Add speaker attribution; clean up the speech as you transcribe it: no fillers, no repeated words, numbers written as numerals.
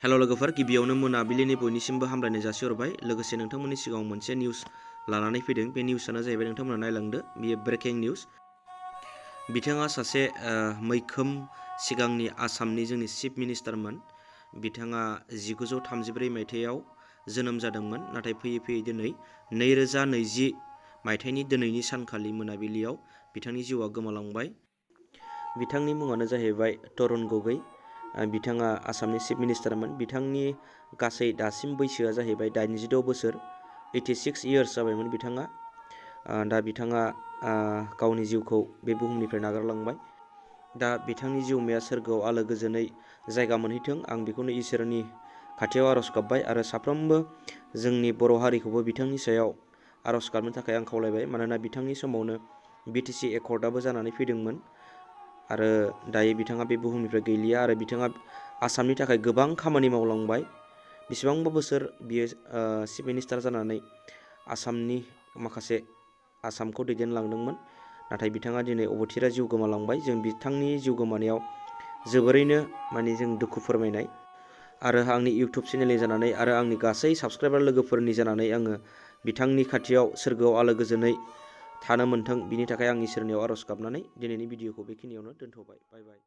Speaker 1: हेल' लोगोफोर, गिबियावनो मोनाबिलिनि बयनिसिमबो हामलायनाय जासिहरबाय। लोगोसे नोंथांमोननि सिगाङाव मोनसे निउस लानानै फैदों। बे निउसआनो जाहैबाय, नोंथांमोना नायलांदो, बेयो ब्रेकिं निउस। बिथाङा सासे मैखोम सिगांनि आसामनि जोंनि चिफ मिनिस्टारमोन। बिथाङा 1934 मायथाइयाव जोनोम जादोंमोन, नाथाय फैयै फैयै दिनै 2020 मायथाइनि दिनैनि सानखालि मोनाबिलियाव बिथांनि जिउआ गोमालांबाय। बिथांनि मुङानो जाहैबाय तरुण गगৈ। बिथाङा आसामनि चिफ मिनिस्टारमोन। बिथांनि गासै दासिम बैसोआ जाहैबाय 86 बोसोर, 86 इयार्स जाबायमोन बिथाङा। दा बिथाङा गावनि जिउखौ बे बुहुमनिफ्राय नागारलांबाय। दा बिथांनि जिउमाया सोरगोआव आलो गोजोनै जायगा मोनहैथों, आं बेखौनो इसोरनि खाथियाव आर'ज गाबबाय आरो साफ्रोमबो जोंनि बर' हारिखौबो बिथांनि सायाव आर'ज गाबनो थाखाय आं खावलायबाय। मानोना बिथांनि समावनो BTC एकर्डआबो जानानै फैदोंमोन आरो दायो बिथाङा बे बुहुमनिफ्राय गैलिया आरो बिथाङा आसामनि थाखाय गोबां खामानि मावलांबाय। बेसेबांबा बोसोर बियो चिफ मिनिस्टार जानानै आसामखौ दैदेनलांदोंमोन, नाथाय बिथाङा दिनै अबथिरा जिउ गोमालांबाय। जों बिथांनि जिउ गोमानायाव जोबोरैनो जों दुखु फोरमायनाय आरो आंनि इउटुब चेनेलनि जानानै आरो आंनि गासै साबस्क्राइबार लोगोफोरनि जानानै आङो बिथांनि खाथियाव सोरगोआव आलो गोजोनै थानो मोन्थों, बिनि थाखाय आं इसोरनियाव आर'ज गाबनानै दिनैनि भिडिअखौ बेखिनियावनो दोनथ'बाय। बाय बाय।